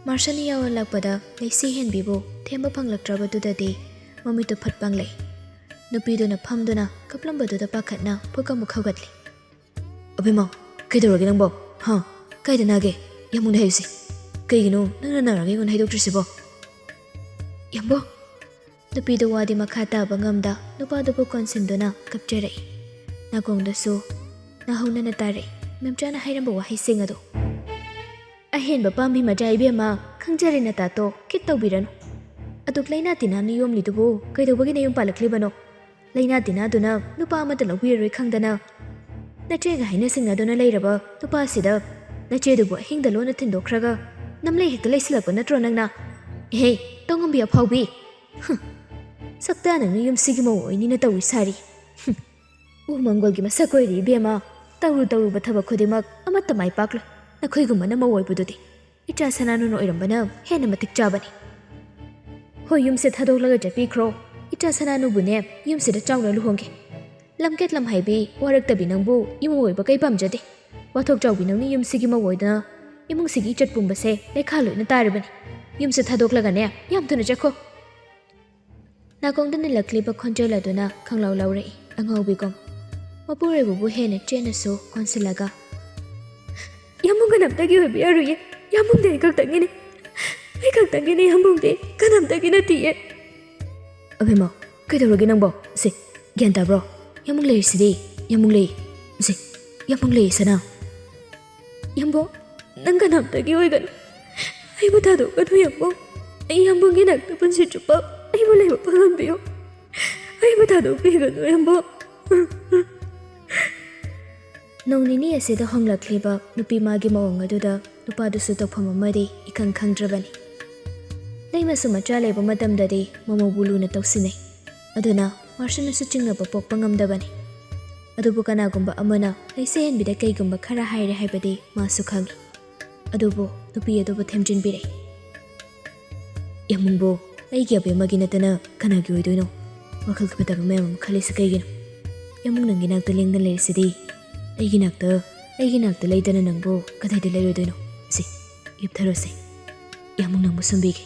ꯃꯥꯔꯁꯅꯤ ꯌꯧꯍꯜꯂꯛꯄꯗ ꯂꯩꯁꯤ ꯍꯦꯟꯕꯤꯕꯨ ꯊꯦꯝꯕ ꯐꯪꯂꯛꯇ꯭ꯔꯕꯗꯨꯗꯗꯤ ꯃꯃꯤꯠꯇꯨ ꯐꯠ ꯄꯥꯡꯂꯛꯏ꯫ ꯅꯨꯄꯤꯗꯨꯅ ꯐꯝꯗꯨꯅ ꯀꯞꯂꯝꯕꯗꯨꯗ ꯄꯥꯈꯠꯅ ꯄꯨꯛ ꯑꯃꯨꯛ ꯍꯧꯒꯠꯂꯤ꯫ "ꯑꯕꯦꯝꯃ, ꯀꯩꯗꯧꯔꯒꯦ ꯅꯪꯕꯣ? ꯍꯥ? ꯀꯥꯏꯗ ꯅꯥꯒꯦ? ꯌꯥꯝꯕꯨꯡꯗ ꯍꯥꯏꯌꯨꯁꯦ꯫ ꯀꯩꯒꯤꯅꯣ ꯅꯪꯅ ꯅꯥꯔꯒ ꯑꯩꯉꯣꯟꯗ ꯍꯥꯏꯗꯣꯛꯇ꯭ꯔꯤꯁꯤꯕꯣ?" "ꯌꯥꯝꯕꯣ!" ꯅꯨꯄꯤꯗꯨ ꯋꯥꯗꯤ ꯃꯈꯥ ꯇꯥꯕ ꯉꯝꯗ ꯅꯨꯄꯥꯗꯨꯕꯨ ꯀꯣꯟꯁꯤꯟꯗꯨꯅ ꯀꯞꯆꯔꯛꯏ꯫ ꯅꯥꯀꯣꯡꯗꯁꯨ ꯅꯥꯍꯧꯅꯅ ꯇꯥꯔꯛꯏ ꯃꯦꯝꯆꯥꯅ ꯍꯥꯏꯔꯝꯕ ꯋꯥꯍꯩꯁꯤꯡ ꯑꯗꯨ꯫ "ꯑꯍꯦꯟꯕ ꯄꯥꯝꯕꯤ ꯃꯆꯥ ꯏꯕꯦꯝꯃ, ꯈꯪꯖꯔꯦ ꯅꯇꯥꯇꯣ, ꯈꯤꯠ ꯇꯧꯕꯤꯔꯅꯨ꯫ ꯑꯗꯨꯛ ꯂꯩꯅꯥ ꯇꯤꯟꯅꯥꯅ ꯌꯣꯝꯂꯤꯗꯨꯕꯨ ꯀꯩꯗꯧꯕꯒꯤ ꯅꯌꯨꯝ ꯄꯥꯜꯂꯛꯂꯤꯕꯅꯣ? ꯂꯩꯅꯥ ꯇꯤꯟꯅꯥꯗꯨꯅ ꯅꯨꯄꯥ ꯑꯃꯠꯇ ꯂꯧꯕꯤꯔꯔꯣꯏ ꯈꯪꯗꯅ ꯅꯆꯦꯒ ꯍꯥꯏꯅ ꯁꯤꯡꯅꯗꯨꯅ ꯂꯩꯔꯕ ꯅꯨꯄꯥꯁꯤꯗ ꯅꯆꯦꯗꯨꯕꯨ ꯑꯍꯤꯡꯗ ꯂꯣꯟꯅ ꯊꯤꯟꯗꯣꯛꯈ꯭ꯔꯒ ꯅꯝꯂꯩ ꯍꯦꯛꯇ ꯂꯩꯁꯤꯜꯂꯛꯄ ꯅꯠꯇ꯭ꯔꯣ ꯅꯪꯅ? ꯏꯍꯦ, ꯇꯣꯡꯉꯝꯕꯤ ꯑꯐꯥꯎꯕꯤ! ꯍꯨꯝ, ꯁꯛꯇ ꯅꯪꯅ ꯌꯨꯝꯁꯤꯒꯤ ꯃꯧ ꯑꯣꯏꯅꯤꯅ ꯇꯧꯔꯤ ꯁꯥꯔꯤ꯫ ꯍꯨꯝ, ꯎ ꯃꯪꯒꯣꯜꯒꯤ ꯃꯁꯛ ꯑꯣꯏꯔꯤ ꯏꯕꯦꯝꯃ꯫ ꯇꯧꯔꯨ ꯇꯧꯔꯨꯕ ꯊꯕꯛ ꯈꯨꯗꯤꯡꯃꯛ ꯑꯃꯠꯇ ꯃꯥꯏ ꯄꯥꯛꯂꯣꯏ꯫ ꯅꯈꯣꯏꯒꯨꯝꯕꯅ ꯃꯧ ꯑꯣꯏꯕꯗꯨꯗꯤ꯫ ꯏꯆꯥ ꯁꯅꯥꯅꯨꯅ ꯑꯣꯏꯔꯝꯕꯅ ꯍꯦꯟꯅ ꯃꯇꯤꯛ ꯆꯥꯕꯅꯤ꯫ ꯍꯣꯏ, ꯌꯨꯝꯁꯦ ꯊꯥꯗꯣꯛꯂꯒ ꯆꯠꯄꯤꯈ꯭ꯔꯣ꯫ ꯏꯆꯥ ꯁꯅꯥꯅꯨꯕꯨꯅꯦ ꯌꯨꯝꯁꯤꯗ ꯆꯥꯎꯅ ꯂꯨꯍꯣꯡꯒꯦ꯫ ꯂꯝꯀꯦꯠ ꯂꯝꯍꯥꯏꯕꯤ ꯋꯥꯔꯛꯇꯕꯤ ꯅꯪꯕꯨ ꯏꯃꯧ ꯑꯣꯏꯕ ꯀꯩ ꯄꯥꯝꯖꯗꯦ꯫ ꯋꯥꯊꯣꯛ ꯆꯥꯎꯕꯤ ꯅꯪꯅ ꯌꯨꯝꯁꯤꯒꯤ ꯃꯧ ꯑꯣꯏꯗꯅ ꯏꯃꯨꯡꯁꯤꯒꯤ ꯏꯆꯠ ꯄꯨꯝꯕꯁꯦ ꯂꯩꯈꯥ ꯂꯣꯏꯅ ꯇꯥꯔꯕꯅꯤ꯫ ꯌꯨꯝꯁꯦ ꯊꯥꯗꯣꯛꯂꯒꯅꯦ ꯌꯥꯝ ꯊꯨꯅ ꯆꯠꯈꯣ꯫ ꯅꯥꯀꯣꯡꯗ ꯅꯤꯜꯂꯛꯂꯤꯕ ꯈꯣꯟꯖꯦꯜ ꯑꯗꯨꯅ ꯈꯪꯂꯥꯎ ꯂꯧꯔꯛꯏ ꯑꯉꯥꯎꯕꯤꯒꯨꯝ꯫ ꯃꯄꯨꯔꯣꯏꯕꯕꯨ ꯍꯦꯟꯅ ꯆꯦꯠꯅꯁꯨ ꯀꯣꯟꯁꯤꯜꯂꯒ, "ꯌꯥꯝꯕꯨꯡ ꯀꯅꯥꯝꯇꯒꯤ ꯑꯣꯏꯕ ꯌꯥꯔꯣꯏꯌꯦ꯫ ꯌꯥꯝꯕꯨꯡꯗꯤ ꯑꯩ ꯈꯛꯇꯪꯒꯤꯅꯤ꯫ ꯑꯩ ꯈꯛꯇꯪꯒꯤꯅꯤ ꯌꯥꯝꯕꯨꯡꯗꯤ, ꯀꯅꯥꯝꯇꯒꯤ ꯅꯠꯇꯤꯌꯦ꯫" ꯑꯕꯦꯝꯃ, ꯀꯩꯗꯧꯔꯒꯦ ꯅꯪꯕꯣ? ꯁꯦ, ꯒ꯭ꯌꯥꯟ ꯇꯥꯕ꯭ꯔꯣ? ꯌꯥꯝꯕꯨꯡ ꯂꯩꯔꯤꯁꯤꯗꯤ, ꯌꯥꯝꯕꯨꯡ ꯂꯩ꯫ ꯁꯦ, ꯌꯥꯝꯕꯨꯡ ꯂꯩ, ꯁꯅꯥ꯫ ꯌꯥꯝꯕꯨꯡ, ꯅꯪ ꯀꯅꯥꯝꯇꯒꯤ ꯑꯣꯏꯒꯅꯨ꯫ ꯑꯩꯕꯨ ꯊꯥꯗꯣꯛꯀꯅꯨ ꯌꯥꯝꯕꯨꯡ꯫ ꯑꯩ ꯌꯥꯝꯕꯨꯡꯒꯤ ꯅꯥꯛꯇ ꯄꯨꯟꯁꯤ ꯆꯨꯞꯄ ꯑꯩꯕꯨ ꯂꯩꯕ ꯐꯪꯍꯟꯕꯤꯌꯨ꯫ ꯑꯩꯕꯨ ꯊꯥꯗꯣꯛꯄꯤꯒꯅꯨ ꯌꯥꯝꯕꯨꯡ꯫ ꯅꯣꯡ ꯅꯤꯅꯤ ꯑꯁꯤꯗ ꯍꯣꯡꯂꯛꯂꯤꯕ ꯅꯨꯄꯤ ꯃꯥꯒꯤ ꯃꯑꯣꯡ ꯑꯗꯨꯗ ꯅꯨꯄꯥꯗꯨꯁꯨ ꯇꯧꯐꯝ ꯑꯃꯗꯤ ꯏꯈꯪ ꯈꯪꯗ꯭ꯔꯕꯅꯤ꯫ ꯂꯩꯃꯁꯨ ꯃꯆꯥ ꯂꯩꯕ ꯃꯇꯝꯗꯗꯤ ꯃꯃꯧꯕꯨ ꯂꯨꯅ ꯇꯧꯁꯤꯟꯅꯩ꯫ ꯑꯗꯨꯅ ꯃꯥꯔꯁꯟꯅꯁꯨ ꯆꯤꯡꯅꯕ ꯄꯣꯛꯄ ꯉꯝꯗꯕꯅꯤ꯫ ꯑꯗꯨꯕꯨ ꯀꯅꯥꯒꯨꯝꯕ ꯑꯃꯅ ꯂꯩꯁꯦ ꯍꯦꯟꯕꯤꯗ ꯀꯩꯒꯨꯝꯕ ꯈꯔ ꯍꯥꯏꯔꯦ ꯍꯥꯏꯕꯗꯤ ꯃꯥꯁꯨ ꯈꯪꯏ꯫ ꯑꯗꯨꯕꯨ ꯅꯨꯄꯤ ꯑꯗꯨꯕꯨ ꯊꯦꯝꯖꯤꯟꯕꯤꯔꯦ꯫ "ꯌꯥꯝꯕꯨꯡꯕꯨ ꯑꯩꯒꯤ ꯑꯕꯦꯝꯃꯒꯤ ꯅꯠꯇꯅ ꯀꯅꯥꯒꯤ ꯑꯣꯏꯗꯣꯏꯅꯣ? ꯋꯥꯈꯜ ꯐꯠꯇꯕ ꯃꯌꯥꯝ ꯑꯃ ꯈꯜꯂꯤꯁꯤ ꯀꯩꯒꯤꯅꯣ? ꯌꯥꯝꯕꯨꯡ ꯅꯪꯒꯤ ꯅꯥꯛꯇ ꯂꯦꯡꯗꯅ ꯂꯩꯔꯤꯁꯤꯗꯤ꯫ ꯑꯩꯒꯤ ꯅꯥꯛꯇ, ꯑꯩꯒꯤ ꯅꯥꯛꯇ ꯂꯩꯗꯅ ꯅꯪꯕꯨ ꯀꯗꯥꯏꯗ ꯂꯩꯔꯣꯏꯗꯣꯏꯅꯣ? ꯁꯤ, ꯍꯤꯞꯊꯔꯣꯁꯦ꯫ ꯌꯥꯝꯕꯨꯡ ꯅꯪꯕꯨ ꯁꯨꯝꯕꯤꯒꯦ꯫"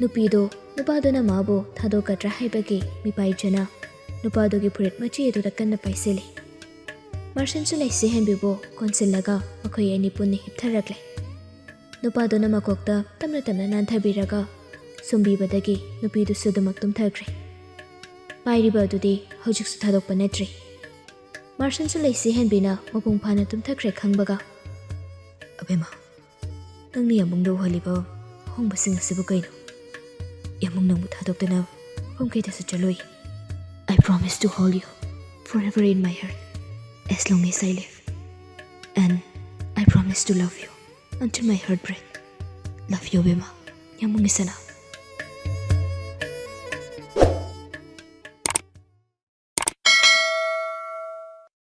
ꯅꯨꯄꯤꯗꯣ ꯅꯨꯄꯥꯗꯨꯅ ꯃꯥꯕꯨ ꯊꯥꯗꯣꯛꯀꯗ꯭ꯔꯥ ꯍꯥꯏꯕꯒꯤ ꯃꯤꯄꯥꯏꯖꯅ ꯅꯨꯄꯥꯗꯨꯒꯤ ꯐꯨꯔꯤꯠ ꯃꯆꯦ ꯑꯗꯨꯗ ꯀꯟꯅ ꯄꯥꯏꯁꯤꯜꯂꯤ꯫ ꯃꯥꯔꯁꯟꯁꯨ ꯂꯩꯁꯤ ꯍꯦꯟꯕꯤꯕꯨ ꯀꯣꯟꯁꯤꯜꯂꯒ ꯃꯈꯣꯏ ꯑꯅꯤ ꯄꯨꯟꯅ ꯍꯤꯞꯊꯔꯛꯂꯦ꯫ ꯅꯨꯄꯥꯗꯨꯅ ꯃꯀꯣꯛꯇ ꯇꯞꯅ ꯇꯞꯅ ꯅꯥꯟꯊꯕꯤꯔꯒ ꯁꯨꯝꯕꯤꯕꯗꯒꯤ ꯅꯨꯄꯤꯗꯨꯁꯨ ꯑꯗꯨꯃꯛ ꯇꯨꯝꯊꯈ꯭ꯔꯦ꯫ ꯄꯥꯏꯔꯤꯕ ꯑꯗꯨꯗꯤ ꯍꯧꯖꯤꯛꯁꯨ ꯊꯥꯗꯣꯛꯄ ꯅꯠꯇ꯭ꯔꯤ꯫ ꯃꯥꯔꯁꯟꯁꯨ ꯂꯩꯁꯤ ꯍꯦꯟꯕꯤꯅ ꯃꯄꯨꯡ ꯐꯥꯅ ꯇꯨꯝꯊꯈ꯭ꯔꯦ ꯈꯪꯕꯒ, "ꯑꯕꯦꯝꯃ, ꯅꯪꯅ ꯌꯥꯝꯕꯨꯡꯗ ꯎꯍꯜꯂꯤꯕ ꯑꯍꯣꯡꯕꯁꯤꯡ ꯑꯁꯤꯕꯨ ꯀꯩꯅꯣ? ꯌꯥꯝꯕꯨꯡ ꯅꯪꯕꯨ ꯊꯥꯗꯣꯛꯇꯅ ꯃꯐꯝ ꯀꯩꯗꯁꯨ ꯆꯠꯂꯣꯏ꯫ I promise to hold you forever in my heart꯫ as long as I live. And I promise to love you until my heart break. Love you, ꯏꯕꯦꯝꯃ꯫ ꯌꯥꯝ ꯅꯨꯡꯉꯥꯏꯁꯅ꯫